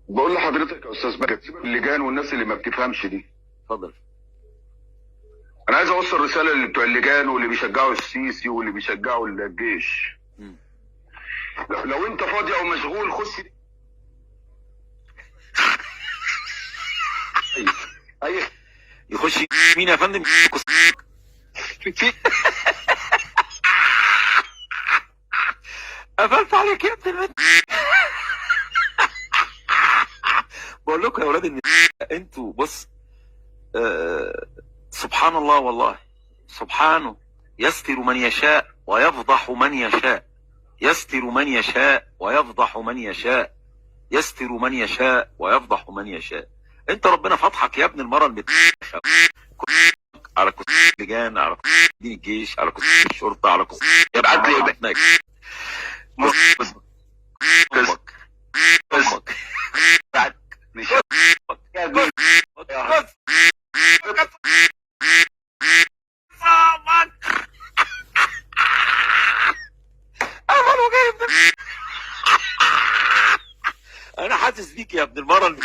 بقول لحضرتك يا استاذ بهجت، سيبك من اللجان والناس اللي ما بتفهمش دي. اتفضل. انا عايز اوصل رسالة اللي بتوع اللجان واللي بيشجعوا السيسي واللي بيشجعوا الجيش. لو انت فاضي او مشغول خش. اي يخش مين يا فندم؟ قفلت عليك يا ابن البنت. بقول لكم يا اولاد ان انتوا بص، سبحان الله، والله سبحانه يستر من يشاء ويفضح من يشاء، يستر من يشاء ويفضح من يشاء، يستر من يشاء ويفضح من يشاء. انت ربنا فضحك يا ابن المرة اللي على كل لجان، على كل دين الجيش، على كل الشرطة، على كل ابعت لي امك امك امك. مش انا حاسس بيك يا ابن المرة.